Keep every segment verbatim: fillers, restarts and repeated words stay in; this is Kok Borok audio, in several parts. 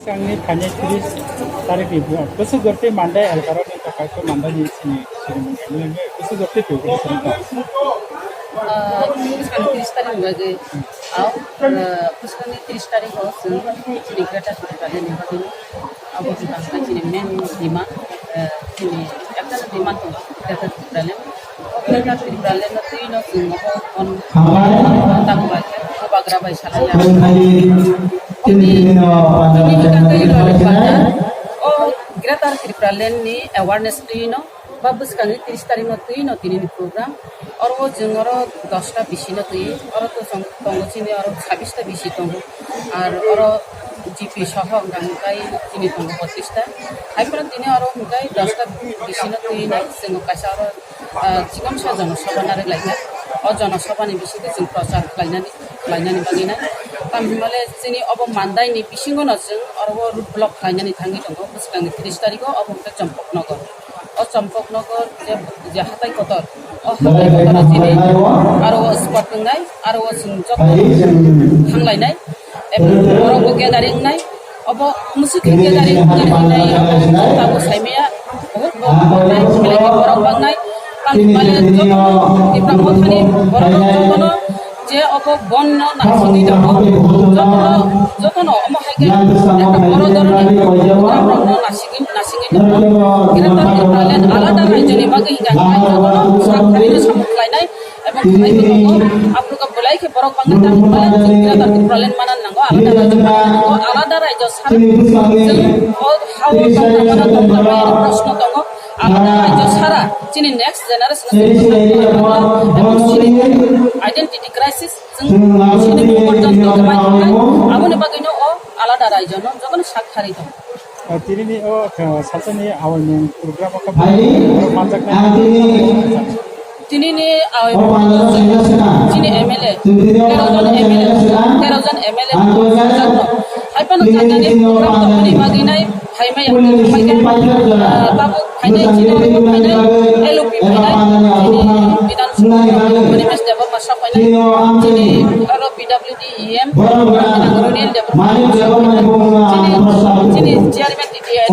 Bwskangni phainai tris tarikni bwswk jortwi Mandai L K R ni takhai khe Mandaini sini sini bwswk jortwi twi khe sini ta. Ah, bwskangni tris tarik ni bagwi, ah, bwskangni tris tarik o chwng chini Greater Tipraland ni bagwi abo bwskang chini main demand, ah, chini ekta demand tongo Greater Tipraland. Greater Tipraland no twi no chwng obo on tamo bai khe bubagra bai salai ya. Tini, tini hika twi lori panda o Greater Tipraland ni awareness twi no ba bwskangni tris tarik no twi no tini ni program. Oro o chwng oro dosta bisi no twi oro to chwng tongo chini oro sabis ta bisi tongo. Ar oro G P soho hwnkha hwnkhe chini tongo pochissta. Haiphano tini oro hwnkhe dosta bisino twi nai chwng kaisa oro, ah, chikon sa jono sabha narwk laikha. O jono sabhani bisingo chwng prochar khlainani, khlainani bagwi nai. Tamhinmale chini obo Mandaini bisingono chwng oro o road block khlainani thangwi tongo bwskangni tris tarikho, obo hwnkhe Chompoknogor. O Chompoknogor je, je hatai kotor, o hatai kotor chini aro o spot wngnai, aro o chwng joto thanglainai. Ebo borok bo gathering nai, obo musi khe gathering, gathering nai, abo saimaya, bahut bo nai, belai khe borok bangnai, tamni male jotono Tipra Mothani borok jotono je obo bon no naisingwi tongo, jotono, jotono omo hai khe ekta boro dhoroner program rok no naisingwi, naisingwi tongo. Greater Tipraland alada rajyoni bagwi hingkha hingkha jotono sak thani no samung khlainai. Ebong khlai bo tongo, aphuru khe belai khe borok bangwi tangwi maya, chwng Greater Tipraland mana nango, alada rajyo mana nango, alada rajyo sara chwng o hao tongna mana tongna bai proshno tongo, alada rajyo sara chini next generation no chwng kwthai khlai mano, ebong chini identity crisis chwng chini porjonto kwmai thangnai, aboni bagwino o alada rajyo no jotono sak tharwi tongo. O, tinini o, o, salsani awaimung program o kha borok manjaknai. Tinini awaimung chini M L A, tero jon M L A, tero jon M L A manjakno. Haiphano jani program tongmani bagwi nai phaimaya, phaimaya, ah, tabuk phainai chini phainai, L O P phainai, chini Bidhan Sabha Poribesh Debbarma sa phainai, chini aro P W D E M, Runil Debbarma, chini, chini chairman T T I,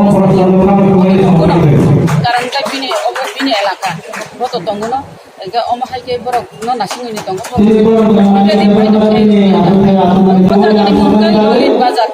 karon khe bini, obo bini elaka, bo to tongo no, hingke omo hai khe borok no nasingwi ni tongo, borok ni bazar.